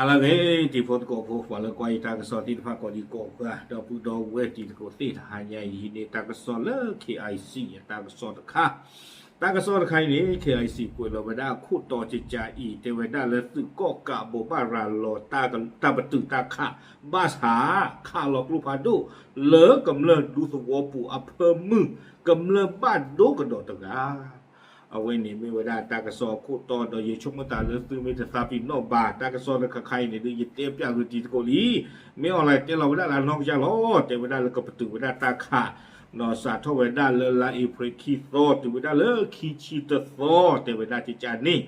ဟါလၢအဂ့ၤ တံၤဖိသကိးဖိ ပှၤလၢကွၢ်ယတၢ်ကစီၣ်သ့ၣ်တဖၣ်ကိးဒံကိးဂၤ ဒီပုၢ်ဒီဝဲၢ်တံၤသကိးသ့ၣ်တဟါညါအံၤ ဟံးန့ၢ်တၢ်ကစီၣ်လၢ K I C အတၢ်ကစီၣ်တခါ, တၢ်ကစီၣ်တခါအံၤန့ၣ် K I C ကွဲးလီၤဝဲဒၣ်အခိၣ်တီတကးအံၤ တဲဝဲဒၣ်လၢသုးကီၣ်ကးဘိးဘၣ်ရၤလီၤ တၢ်ပတုာ်တၢ်ခး ဘၣ်ဆၣ် ခးလီၤကျိဖးဒိၣ် လၢကမျၢၢ်ဒူသဝီပူၤအဖၢမုၢ် ကမျၢၢ်ဘၣ်ဒိကဒီးတဂၤ အဝဲန့ၣ်မ့ၢ်ဝဲဒၣ်တၢ်ကစီၣ်အခိၣ်တီ ဒီးယဆိကမိၣ်သးလၢသုမ့ၢ်တသးပ့ၤနီၣ်ဘၣ် တၢ်ကစီၣ်တခါခါအံၤန့ၣ်ဒုး ယတဲပျးဂ့ၤတံၤသကိးလံ. မ့ၢ်အီၤလၢတဲလီၤဝဲဒၣ်လၢအနီၢ်ကစၢ်လီၤ တဲဝဲဒၣ်လၢကပတုာ်ဝဲဒၣ်တၢ်ခး ဒီးစးထီၣ်ဝဲဒၣ်လၢလါအ့ဖြ့ၣ်ခံသီ တုၤဝဲဒၣ်လၢခံဆံတသီ တဲဝဲဒၣ်ကကန့ၣ်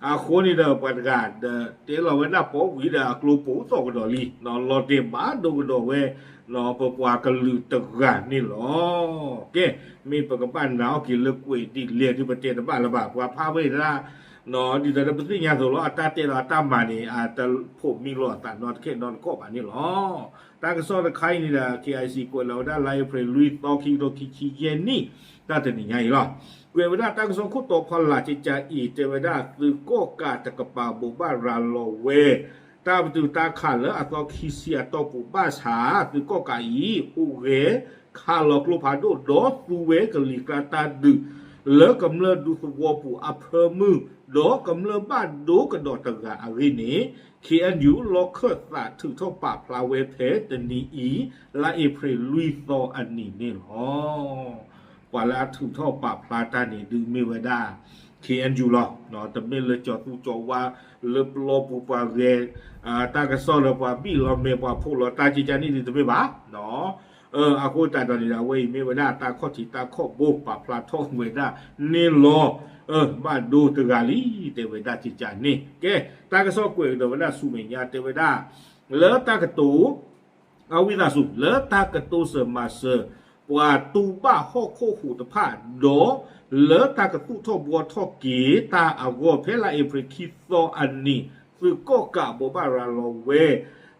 အဃိန့ၣ်ဒီး ပှၤတဂၤဒီး တဲလီၤဝဲဒၣ်ပိာ်ဝံၤဒီးအကျိပိာ်သီၣ်ကဒီးလံ လီၤတဲာ်ဘၣ်ဒိကဒီးဝဲ ပပှၤကလုာ်တဂၤန့ၣ်လီၤ. ကဲ, မ့ၢ်ပကဘၣ်နာ်အီၤက့ၤလၢကွဲးဒ်လဲၣ်ဒ်ပတဲတဘၣ်လၢၤဘၣ် ပှၤဖးဝဲဒၣ် ဒ်သိးဒီးပသ့ၣ်ညါသိးလီၤ အတၢ်တဲဒီးအတၢ်မၤန့ၣ် အတဖိးမံလီၤအသးနီတခဲနီတခီၣ်ဘၣ်န့ၣ်လီၤ. တၢ်ကစီၣ်တခါအံၤန့ၣ်ဒီး K I C ကွဲးလီၤဝဲဒၣ်လါအ့ဖြ့ၣ်လွံၢ်သီ ခံကထိခံဆံယဲၢ်နံၣ် တၢ်တနံၤညါအံၤလီၤ. ကွဲးဝဲဒၣ်တၢ်ကစီၣ်ခိၣ်တီဖီလာ်ကကအံၤ တဲဝဲဒၣ်သုးကီၣ်ကးတကပၤဘိးဘၣ်ရၤလီၤဝဲ တၢ်ပတုာ်တၢ်ခးလၢအသီခံဆံအတီၢ်ပူၤဘၣ်ဆၣ် သုးကီၣ်ကးအံၤ အိၣ်ဂဲၤခးလီၤကျိဖးဒိၣ် ဒီးသူဝဲကလံၤကျါတၢ်ဒုး လၢကမျၢၢ်ဒူသဝီပူၤအဖၢမုၢ် ဒီးကမျၢၢ်ဘၣ်ဒိကဒီးတဂၤအဂ့ၢ်န့ၣ် K N U လီၢ်ခၢၣ်သးထုးထီၣ်ပာ်ဖျါဝဲဖဲတနံၤအံၤ လါအ့ဖြ့ၣ်လွံၢ်သီအနံၤန့ၣ်လီၤ. ပှၤလၢအထုးထီၣ်ပာ်ဖျါတၢ်န့ၣ်ဒုးမ့ၢ်ဝဲဒၣ် K N U လီၤ. တမ့ၢ်လၢကၠီၤသူကၠီၤဝါ လၢပျီပူၤပှၤဂဲၤ တၢ်ကစီၣ်လၢပှၤဘံၣ်လီၤမဲာ်ပှၤဖှိၣ်လီၤတၢ်ကကန့ၣ်ဒုးတမ့ၢ်ဘၣ် အဃိသတးဒီးန့ၣ်ဒီး အဝဲအံၤမ့ၢ်ဝဲဒၣ်တၢ်ခီၣ်ထံးတၢ်ခီၣ်ဘိပာ်ဖျါထီၣ်ဝဲဒၣ်န့ၣ်လီၤ. ဘၣ်ဒိတဂၤလံ တဲဝဲဒၣ်ကကန့ၣ် ကဲ တၢ်ကစီၣ်ကွဲးကဒီးဝဲဒၣ်ဆူမဲာ်ညါတဲဝဲဒၣ် လၢတၢ်ကတိၤ အဝံသးစူၤ လၢတၢ်ကတိၤစၢၤမၤစၢၤ ပှၤတူၢ်ဘၣ်ဟီၣ်ခိၣ်ဟူးတဖၣ် ဒီးလၢတၢ်ကသူၣ်ထီၣ်ဘှီထီၣ်က့ၤတၢ်အဂီၢ် ဖဲလါအ့ဖြ့ၣ်ခံသီအနံၤ သုးကီၣ်ကးဘိးဘၣ်ရၤလီၤဝဲ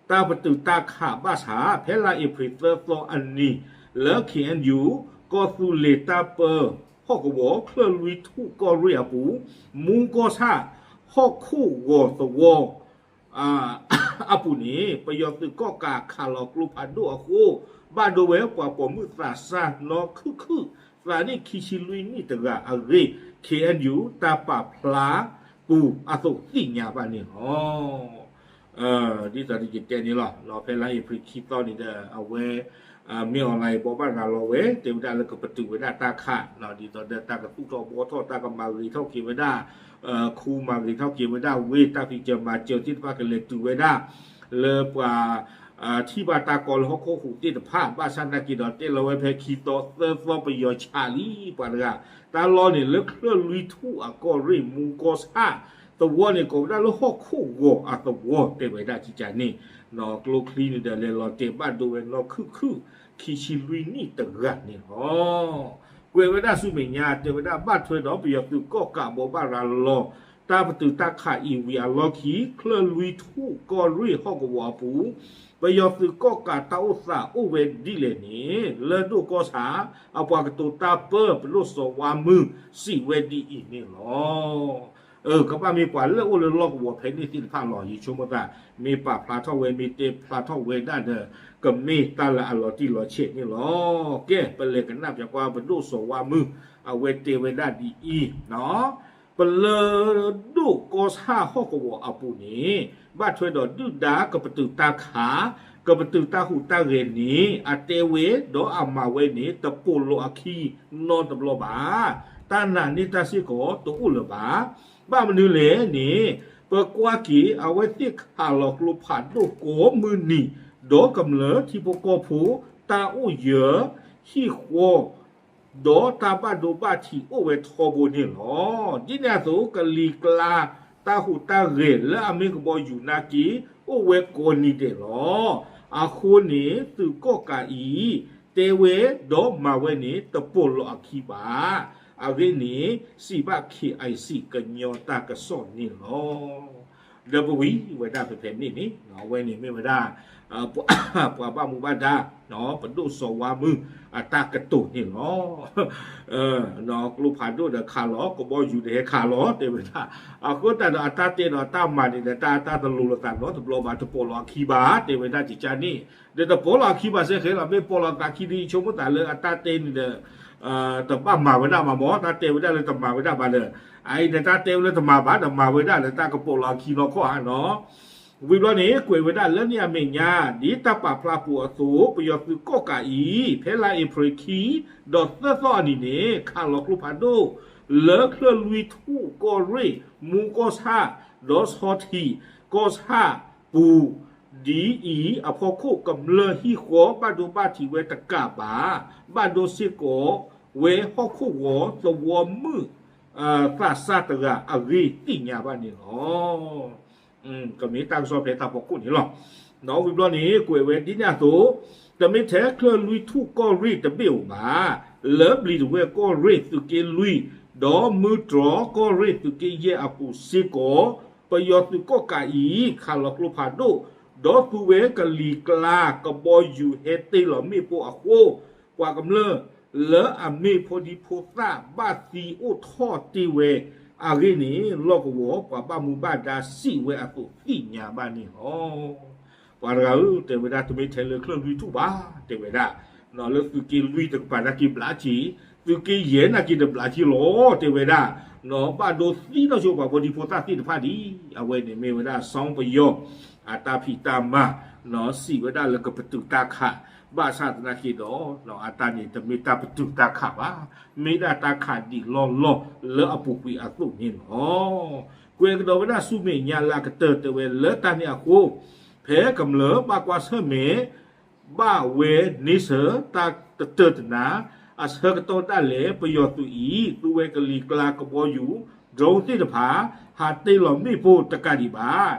တၢ်ပတုာ်တၢ်ခးဘၣ်ဆၣ် ဖဲလါအ့ဖြ့ၣ်သၢသီအနံၤ လၢ K N U ကီၢ်သူလ့ၤတၢ်ပၢဟီၣ်ကဝီၤ ချၢၣ်လွံၢ်ထူၣ်ကီၢ်ရ့ၣ်အပူၤ မူကီၢ်ဆၣ် ဟီၣ်ခိၣ်ဂီၤသဝီ အပူၤန့ၣ် ပယီၤသုးကီၣ်ကးခးလီၤကျိဖးဒိၣ်အဃိ ဘၣ်ဒိဝဲပှၤပိာ်မုၣ်သးစၢ်နီၢ်ခုၣ်ခုၣ် သးနံၣ်ခံဆံလွံၢ်နံၣ်တဂၤအဂ့ၢ် K N U တၢ်ပာ်ဖျါပူၤအသိးသ့ၣ်ညါဘၣ်န့ၣ်လီၤ. ဒ်သိးဒီးယတဲန့ၣ်လီၤ ဖဲလါအ့ဖြ့ၣ်ခံသီန့ၣ်ဒီး အဝဲ မ့ၢ်အီၤလါအံၤဘိးဘၣ်ရၤလီၤဝဲ တဲဝဲဒၣ်လၢကပတုာ်ဝဲဒၣ်တၢ်ခး ဒ်သိးဒီးတၢ်ကသူၣ်ထီၣ်ဘှီထီၣ် တၢ်ကမၤဂ့ၤထီၣ်က့ၤဝဲဒၣ် ခူမၤဂ့ၤထီၣ်က့ၤဝဲဒၣ်ဝ့ၢ် တၢ်ဖံးစၢၤမၤစၢၤသ့ၣ်တဖၣ်ကလဲၤတုၤဝဲဒၣ် လၢပှၤ ထံၣ်ဘၣ်တၢ်ကီလၢဟီၣ်ခိၣ်ဟူးသ့ၣ်တဖၣ် ဘၣ်ဆၣ်နာ်က့ဒီးတဲလီၤဝဲဖဲခံသီသၢသီပယီၤဆးလံပှၤတဂၤ တၢ်လီၢ်န့ၣ်လၢချၢၣ်လွံၢ်ထူၣ်အကီၢ်ရ့ၣ်မူကီၢ်ဆၣ် သဝီန့ၣ်ကိးဝဲဒၣ်လၢဟီၣ်ခိၣ်ဂီၤအသဝီတဲဝဲဒၣ်ကကန့ၣ် ကျိချံန့ၣ်ဒီးလဲၤလီၤတဲာ်ဘၣ်ဒိဝဲနီၢ်ခုၣ်ခုၣ် ခံဆံလွံၢ်နံၣ်တဂၤန့ၣ်လီၤ. ကွဲးဝဲဒၣ်ဆူမဲာ်ညါ တဲဝဲဒၣ်ဘၣ်ထွဲဒီးပယီၤသုးကီၣ်ကးဘိးဘၣ်ရၤလီၤ တၢ်ပတုာ်တၢ်ခးအံၤဝံၤအလီၢ်ခံ ချၢၣ်လွံၢ်ထူၣ်ကီၢ်ရ့ၣ်ဟီၣ်ကဝီၤအပူၤ ပယီၤသုးကီၣ်ကးတၢ်အိၣ်သးအိၣ်ဝဲဒ်လဲၣ်န့ၣ် လၢၢ်ဒိၣ်ကီၢ်ဆၣ် အပှၤကတိၤတၢ်ပၢ ပဒိၣ်စီၤဝါမုၢ် စံးဝဲဒ်အံၤန့ၣ်လီၤ. ကဘၣ်မ့ၢ်ပှၤလၢအိၣ်လၢလီၢ်ကဝီၤဖဲန့ၣ်သ့ၣ်တဖၣ်လီၤ. ယဆိကမိၣ်သး မ့ၢ်ပာ်ဖျါထီၣ်ဝဲ မ့ၢ်တဲဖျါထီၣ်ဝဲဒၣ်ဒီး ကမ့ၢ်တၢ်လၢအလီၤတံၢ်လီၤဆဲးန့ၣ်လီၤ. ကဲ ပလဲၤကနၣ်ပၠးကွၢ်ပဒိၣ်စီၤဝါမုၢ် အဝဲတဲဝဲဒၣ်ဒ်အံၤ ပလၢၢ်ဒိၣ်ကီၢ်ဆၣ်ဟီၣ်ကဝီၤအပူၤန့ၣ် ဘၣ်ထွဲဒီးဒုၣ်ဒါကပတုာ်တၢ်ခး ကပတုာ်တၢ်ဟူးတၢ်ဂဲၤန့ၣ် အတဲဝဲဒီးအမၤဝဲန့ၣ် တပိာ်လီၤအခံနီတဘျီဘၣ်. တၢ်နာ်န့ၢ်တၢ်စ့ၢ်ကီးတအိၣ်လၢၤဘၣ်. ဘၣ်မနုၤလဲၣ်န့ၣ် ပကွၢ်က့ၤအဝဲသ့ၣ်ခးလီၤကျိဖးဒိၣ်ကိးမုၢ်နံၤ ဒီးကမျၢၢ်ထံဖိကီၢ်ဖိ တၢ်အိၣ်ယၢၤ ဟံၣ်ဃီ ဒီးတၢ်ဘၣ်ဒိဘၣ်ထံးအိၣ်ဝဲထီဘိန့ၣ်လီၤ. ဒ်န့ၣ်အသိး ကလံၤကျါ တၢ်ဟူးတၢ်ဂဲၤလၢအမ့ၢ်ကဘီယူၤနာ်က့ အိၣ်ဝဲကိးနံၤဒဲးလီၤ. အဃိန့ၣ် သုးကီၣ်ကးအံၤ တဲဝဲဒီးမၤဝဲန့ၣ် တပိာ်လီၤအခံဘၣ်. အဂ့ၢ်န့ၣ် စံးဘၣ် K I C ကညီတၢ်ကစီၣ်န့ၣ်လီၤ. လၢပဝံၤဝဲဒၣ်ဖဲဖဲန့ၣ်န့ၣ် အဝဲန့ၣ်မ့ၢ်ဝဲဒၣ် ပှၤဘၣ်မူဘၣ်ဒါ ပဒိၣ်စီၤဝါမုၢ်အတၢ်ကတိၤန့ၣ်လီၤ. ကျိဖးဒိၣ်ဒီးခးလီၤ ကဘီယူၤဒီးဟဲခးလီၤ တဲဝဲဒၣ်. အဃိသတးဒီးအတၢ်တဲဒီးအတၢ်မၤန့ၣ်ဒီး တၢ်တလိၤလိာ်သးနီတဘျီဘၣ် တပိာ်လီၤအခံဘၣ် တဲဝဲဒၣ်ကကါန့ၣ် ဒီးတပိာ်လီၤအခံဘၣ်စ့ၢ်ကီးလီၤ. မ့ၢ်ပိာ်လီၤသးခံဒီး ယဆိကမိၣ်သးလၢအတၢ်တဲန့ၣ်ဒီး တဘၣ်မၤဝဲဒၣ်မးမး တၢ်တဲဝဲဒၣ်လၢတမၤဝဲဒၣ်ဘၣ်ဒီး အအံၤန့ၣ် တၢ်တဲဝဲလၢတမၤဘၣ်ဒီး မၤဝဲဒၣ်လၢတၢ်ကပိာ်လီၤအခံနီၢ်ခီၣ်ဧါနီၤ. ဝံၤဘျီန့ၣ် ကွဲးဝဲဒၣ်လၢန့ၣ်အမဲာ်ညါ ဒ်တၢ်ပာ်ဖျါပူၤအသိး ပယီၤသုးကီၣ်ကးအံၤ ဖဲလါအ့ဖြ့ၣ်ခံ ဒီးသၢသီအနံၤန့ၣ် ခးလီၤကျိဖးဒိၣ် လၢချၢၣ်လွံၢ်ထူၣ်ကီၢ်ရ့ၣ် မူကီၢ်ဆၣ် ဒီးဆီထံးကီၢ်ဆၣ်ပူၤ ဒ်အံၤအဖီခိၣ်ကမျၢၢ်ဟံၣ်ဃီ ဘၣ်ဒိဘၣ်ထံးဝဲတကးဘၣ် ဘၣ်ဒိစ့ၢ်ကီးဝဲဟီၣ်ခိၣ်ဂီၤသဝီမုၢ် သးစၢ်တဂၤအဂ့ၢ်သ့ၣ်ညါဘၣ်န့ၣ်လီၤ. ကမ့ၢ်တၢ်ကစီၣ်ဖဲတၢ်ဖီခိၣ်န့ၣ်လီၤ. ဒီးဝံၤဘျီန့ၣ် ကွဲးဝဲဒ်န့ၣ်အသိး တမ့ၢ်ထဲချၢၣ်လွံၢ်ထူၣ်ကီၢ်ရ့ၣ်တဘ့ၣ်ဧိၤဘၣ်, လၢဘျံးတဝဲၢ်ကီၢ်ရ့ၣ်သုးက့လွံၢ် ဒီးမုၢ်တြီၢ်ကီၢ်ရ့ၣ်သုးက့ယဲၢ်အပူၤစ့ၢ်ကီး ပယီၤသုးကီၣ်ကးအံၤ ခးလီၤကျိဖးဒိၣ် ဒီးသူဝဲကလံၤကျါကဘီယူၤဟဲတ့ၢ်လီၤမ့ၣ်ပိၢ်အဃိ ပှၤကမျၢၢ်လၢအမ့ၢ်ဖိဒံဖိသၣ်ဘၣ်သံအိၣ်ထီၣ်တ့ၢ်ဝဲအဂ့ၢ်န့ၣ် လီၢ်ကဝီၤပှၤဘၣ်မူဘၣ်ဒါစံးဝဲအသိးသ့ၣ်ညါဘၣ်န့ၣ်လီၤ. ပှၤတဂၤဧၢ တဲဝဲဒၣ် တမ့ၢ်ထဲလၢချၢၣ်လွံၢ်ထူၣ်ဘၣ် တဲဝဲဒၣ်, လၢသုးက့လွံၢ်တကပၤနာ်က့ဘျးက့ၤ, သုးက့ယဲၢ်နာ်က့ဒီးဘျးက့ၤလီၤ တဲဝဲဒၣ်, ဘၣ်ဒိသံနီၢ်ဆိပှၤဖိဒံဖိသၣ်သ့ၣ်တဖၣ်ဒ် အဝဲန့ၣ်မ့ၢ်ဝဲဒၣ် စီပယီၤ အတၢ်ဖံးတၢ်မၤ စံးဝဲဒၣ်လၢကပတုာ်တၢ်ခး, ဘၣ်ဆၣ်သနာ်က့ဒီး အတၢ်န့ၣ်တမ့ၢ်တၢ်ပတုာ်တၢ်ခးဘၣ်, မ့ၢ်ဒၣ်တၢ်ခးဒံးလီၢ်လီၢ်လၢအပူၤကွံာ်အသိးန့ၣ်လီၤ. ကွဲးကဒီးဝဲဒၣ်ဆူမဲာ်ညါလၢအကတၢၢ်တဲဝဲလၢတၢ်န့ၣ်အဃိ, ဖဲကမျၢၢ်ဘၣ်ကွၢ်ဆၢၣ်မဲာ် ဘၣ်ဝဲန့ဆၢၣ်တၢ်တတၢၢ်တနၤ, အဆၢကတီၢ်ဒၣ်လဲာ် ပယီၤသုးအံၤ သူဝဲကလံၤကျါကဘီယူၤ drone သ့ၣ်တဖၣ် ဟးတ့ၢ်လီၤမ့ၣ်ပိၢ်တကးဒံးဘၣ်,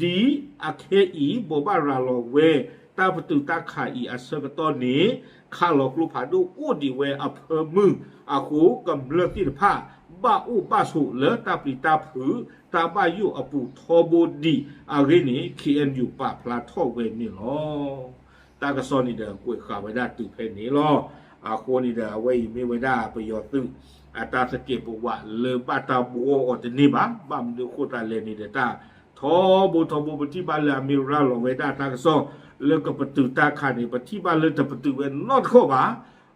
ဒ်အခဲအံၤ ဘိးဘၣ်ရၤလီၤဝဲ တၢ်ပတုာ်တၢ်ခးအံၤအဆၢကတီၢ်န့ၣ် ခးလီၤကျိဖးဒိၣ်အိၣ်ဒံးဝဲအဖၢမုၢ်အဃိ ကမျၢၢ်သ့ၣ်တဖၣ် ဘၣ်အိၣ်ဘၣ်ဆိးလၢတၢ်ပျံၤတၢ်ဖုး တၢ်ဘၣ်ယိၣ်အပူၤထီဘိဒံးအဂ့ၢ်န့ၣ် ခ့ၣ်အဲၣ်ယူၣ် ပာ်ဖျါထီၣ်ဝဲန့ၣ်လီၤ. တၢ်ကစီၣ်န့ၣ်ဒီး ကွဲးဃာ်ဝဲဒၣ်တုၤဖဲန့ၣ်လီၤ. အဃိန့ၣ်ဒီး အဝဲအံၤမ့ၢ်ဝဲဒၣ်ပယီၤသုး အတၢ်သကဲးပဝးလၢဘၣ်တၢ်ဘှီအီၤတန့ၢ်ဘၣ်. ဘၣ်မနုၤအဃိသတးလဲၣ်န့ၣ်ဒီး တၢ်ထီဘိထီဘိ ပထံၣ်ဘၣ်လၢအမ့ၢ်ရၤလီၤဝဲဒၣ်တၢ်ကစီၣ် လၢကပတုာ်တၢ်ခးန့ၣ် ပထံၣ်ဘၣ်လၢတပတုာ်ဝဲနီတခီၣ်ဘၣ်.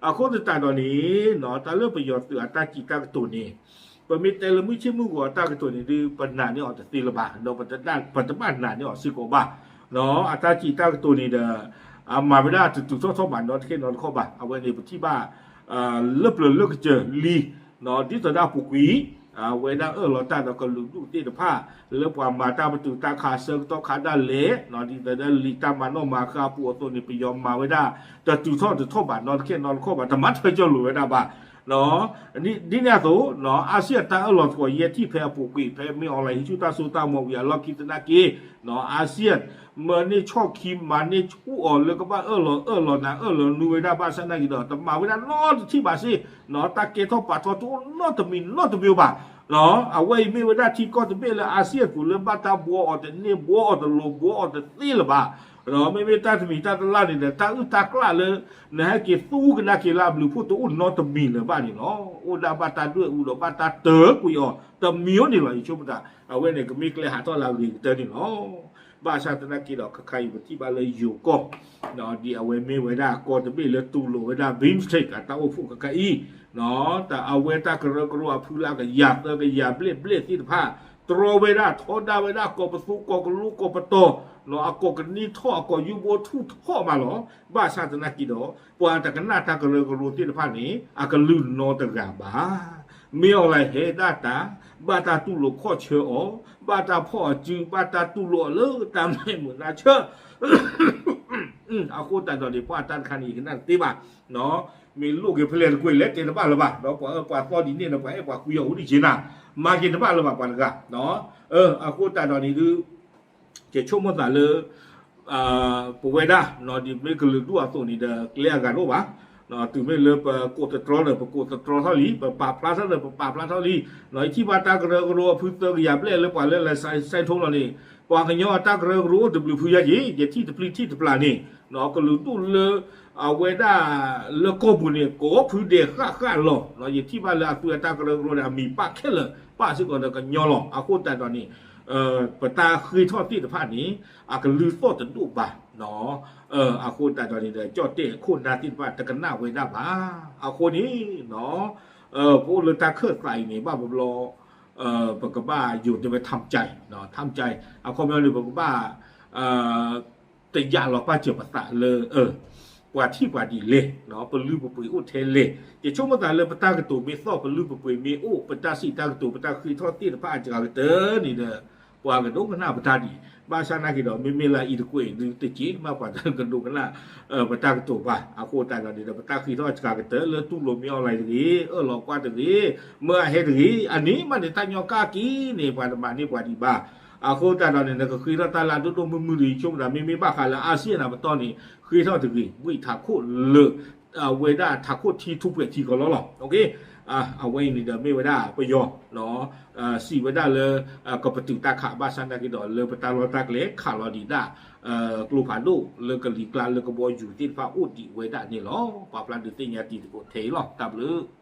အဃိသတးဒီးန့ၣ် တၢ်လၢပယီၤသုးအတၢ်စံးတၢ်ကတိၤန့ၣ် ပမ့ၢ်တဲလၢမုၢ်ဆ့ၣ်မုၢ်ဂီၤအတၢ်ကတိၤန့ၣ်ဒီး ပနာ်န့ၢ်အီၤတသ့လၢၤဘၣ်, ဒီးပတဘၣ်နာ်န့ၢ်အီၤစ့ၢ်ကီးဘၣ်. အတၢ်စံးတၢ်ကတိၤန့ၣ်ဒီး အမၤဝဲဒၣ်တတုၤထီၣ်ထီၣ်ဘၣ်နီတခီၣ်နီတခီၣ်ဘၣ်. အဝဲန့ၣ်ပထံၣ်ဘၣ် လၢပျၢၤလၢကစၢၤလံ ဒ်သိးဒၣ်ပူၤကွံာ် အဝဲဒၣ်အၢၣ်လီၤတၢ်ဒီးကလုာ်ဒူၣ်သ့ၣ်တဖၣ် လၢပှၤမၤတၢ်ပတုာ်တၢ်ခးဆၢကတီၢ်ခါဒၣ်လဲာ် ဒ်သိးဒၣ်လံာ်တၢ်မၤနီၣ်မၤဃါအပူၤအသိးန့ၣ် ပယီၤမၤဝဲဒၣ် တတုၤထီၣ်တထီၣ်ဘၣ်နီတခီၣ်နီတခီၣ်ဘၣ် တမၤထၢကၢၢ်လိာ်ဝဲဒၣ်ဘၣ်. ဒ်န့ၣ်အသိး အါစံၣ်အတၢ်အၢၣ်လီၤသကိးယဲၢ်ထံၣ်ဖဲအပူၤကွံာ် ဖဲမ့ၢ် online ဟံးဆူၣ်တၢ်စိတၢ်ကမီၤဝံၤအလီၢ်ခံသနာ်က့ အါစံၣ် မၤန့ၢ်ဆီၣ်ခံ မၤန့ၢ်ဆူၣ်အီၤလၢကဘၣ်အၢၣ်လီၤအၢၣ်လီၤနၤအၢၣ်လီၤနုၤဝဲဒၣ်ဘၣ်ဆၣ်သနာ်က့ဒီး တမၤဝဲဒၣ်နီတထံၣ်ဘၣ်စ့ၢ်, တၢ်ကဲထီၣ်ပာ်ထီၣ်တအိၣ်နီတမံၤနီတမံၤဘၣ်. အဝဲအံၤမ့ၢ်ဝဲဒၣ်ထံကီၢ်တဘ့ၣ်လၢအါစံၣ်အပူၤလၢဘၣ်တၢ်ဘှီအီၤတန့ၢ် ဘှီအီၤတလိၤ ဘှီအီၤတသ့လၢၤဘၣ်. မ့မ့ၢ်တၢ်တမံၤတၢ်တလၢ်န့ၣ်ဒီး တၢ်အုၣ်တၢ်ကျၣ်လၢ နဟဲက့ၤသူကဒါက့ၤလၢအဘျုးဖှိၣ်တအိၣ်နီတမံၤလၢၤဘၣ်န့ၣ်လီၤ. အိၣ်ဒၣ်ဘၣ်တၢ်ဒွဲၣ်အူဒီးဘၣ်တၢ်တၢကွံာ်အီၤတမံၤအိၣ်န့ၣ်လီၤ. ယဆိကမိၣ်တၢ် အဝဲန့ၣ်ကမ့ၢ်ကျဲဟးထီၣ်လၢအဂ့ၤကတၢၢ်န့ၣ်လီၤ. ဘၣ်ဆၣ်သနာ်က့ဒီး ခဲခါအံၤပထံၣ်ဘၣ်လၢယိၤကီၢ် ဒ်အဝဲမ့ၢ်ဝဲဒၣ်ကီၢ်တဘ့ၣ်လၢတူၢ်လိာ်ဝဲဒၣ် BIMSTEC အတၢ်အိၣ်ဖှိၣ်ခဲခါအံၤ တၢ်အဝဲတၢ်ကရၢကရိအဖုလၢကယၤသၢကယၤဘျဲၣ်ဘျဲၣ်သ့ၣ်တဖၣ် တြီဝဲဒၣ်ထီဒါဝဲဒၣ်ကိးပသူကိးကလိကိးပတီၤ အကိးကနံထီၣ်အကိးယူဘိထူၣ်ထီၣ်မးလီၤ. ဘၣ်ဆၣ်သနာ်က့ဒီး ပှၤတကနၣ်တၢ်ကရၢကရိသ့ၣ်တဖၣ်န့ၣ် အကလုၢ်နီတဂၤဘၣ်. မ့ၢ်အီၤလၢဟဲဒၣ်တၢ် ဘၣ်တၢ်တူၢ်လိာ်ခီၣ်ဆၢအီၤ ဘၣ်တၢ်ဖီၣ်အစု ဘၣ်တၢ်တူၢ်လိာ်အီၤလၢတၢ်မဲာ်မုာ်နါဆၢ အဃိသတးဒီးန့ၣ် ပှၤတၢ်တခါန့ၣ် ယကနၣ်တသ့ဘၣ်. မ့ၢ်လိၣ်က့ၤဖဲလဲၣ်တကွ့ၢ်လဲၣ်တဲတဘၣ်လၢၤဘၣ်, ဒီးပှၤအၢပှၤသီဒ်န့ၣ်ဒီး ပှၤအဲၣ်ပှၤကွံအီၤဝံၤဒ်က့ၤနၤ, မၤက့ၤတဘၣ်လၢၤဘၣ်ပှၤတဂၤ. အဃိသတးဒီးန့ၣ်ဒုး ယဆိကမိၣ်သးလၢ ပဝဲဒၣ် ဒ်မ့ၢ်ကလုာ်ဒူၣ်အသိးန့ၣ်ဒီး ကျဲအဂၤတအိၣ်ဘၣ်. တုၤမ့ၢ်လၢပကိးသတြီန့ၣ် ပကိးသတြီထီၣ်လံ, ပပာ်ဖျါထီၣ်န့ၣ် ပပာ်ဖျါထီၣ်လံ. ယထံၣ်ဘၣ်တၢ်ကရၢကရိအဖုသၢကယၤဘျဲၣ်လၢပှၤလၢလဲၤစဲးထိလီၤန့ၣ် ပှၤကညီအတၢ်ကရၢကရိအိၣ်တဘျုးဖုယါက့ၤ ယထံၣ်တပျံၤထံၣ်တပျၢ်န့ၣ် ကလုာ်ဒူၣ်လၢ အဝဲဒၣ်လၢကီၢ်ပူၤန့ၣ် ကိးဖုဒဲးဃၣ်ဃၣ်လီၤ. ယထံၣ်ဘၣ်လၢအသုးအတၢ်ကရၢကရိန့ၣ် အမံၤပာ်ခဲလၢာ် ပာ်စ့ၢ်ကီးဒီးကညီလီၤ. အဃိသတးဒီးန့ၣ် ပတၢ်ဃ့ထီၣ်သ့ၣ်တဖၣ်န့ၣ် အကလုၢ်သီၣ်တဒိၣ်ဘၣ်. အဃိသတးဒီးန့ၣ်ဒီး ကၠီၣ်တဲၣ်ခိၣ်နၢ်သ့ၣ်တဖၣ် တကနၣ်ဝဲဒၣ်ဘၣ်. အဃိန့ၣ် ပအိၣ်လၢတၢ်ခၢၣ်သးအံၤန့ၣ် ဘၣ်ဘျီဘျီ ပကဘၣ်ယိၤတဲဝဲ ทำใจ, ทำใจ အခီပညီန့ၣ် ပကဘၣ် တယာ်လီၤပာ်စၢၤပသးလၢ ပှၤထံၣ်ပှၤဒ်လဲၣ်, ပလုၢ်ပပှ့ၤအိၣ်ထဲလဲၣ်. ယဆိကမိၣ်သးလၢပတၢ်ကတိၤမ့ၢ်သီၣ် ပလုၢ်ပပှ့ၤမ့ၢ်အိၣ် ပတၢ်စံးတၢ်ကတိၤ ပတၢ်ဃ့ထီၣ်သ့ၣ်တဖၣ်အစှၤကတၢၢ်န့ၣ်ဒီး ပှၤကဒိကနၣ်ပတၢ်ဒ်အံၤ. ဘၣ်ဆၣ်နာ်က့ဒီး မ့မ့ၢ်လၢအံၤတကွဲးဒုတက့ၢ် မ့ၢ်ပှၤကဒိကနၣ် ပတၢ်ကတိၤဘၣ်. အဃိသတးဒီးန့ၣ်ဒီး ပတၢ်ဃ့ထီၣ်အစှၤကတၢၢ်လၢတူၢ်လိာ်မ့ၢ် online တဂ့ၤ, အၢၣ်လီၤကွၢ်တဂ့ၤ, မၢအဟဲတဂ့ၤ, အန့ၣ်မးန့ၣ် တၢ်ညီကၣ်က့ၤန့ၣ် ပှၤတမၤန့ၢ်ပှၤဒံးဘၣ်. အဃိသတးဒီးန့ၣ် နကဃ့ထီၣ်တၢ်လၢအဒိၣ်ဒိၣ်မုၢ်မုၢ်ဒီး ယဆိကမိၣ်သး မ့မ့ၢ်ဘၣ်ဃးလၢ อาเซียน အပတီၢ်န့ၣ် ဃ့ထီၣ်တဂ့ၤ, ဝံၤထးခိၣ်လၢ အဝဲဒၣ်ထးခိၣ်ထံထူၣ်ပှဲၤထံကီးလီၤလီၤ. အဝဲအံၤန့ၣ်ဒီးမ့ၢ်ဝဲဒၣ်ပယီၤ စံးဝဲဒၣ်လၢ ကပတုာ်တၢ်ခး ဘၣ်ဆၣ်နာ်က့ဒီး လၢပတၢ်လီၢ်တၢ်ကျဲခးလီၤဒံးဒၣ် ကျိဖးဒိၣ်လၢကလံၤကျါလၢကဘီယူၤသ့ၣ်တဖၣ်အိၣ်ဒံးဝဲဒၣ်န့ၣ်လီၤ. ပာ်ဖျါဒုးသ့ၣ်ညါတံၤသကိးထဲအံၤလီၤ. တၢ်ဘျုး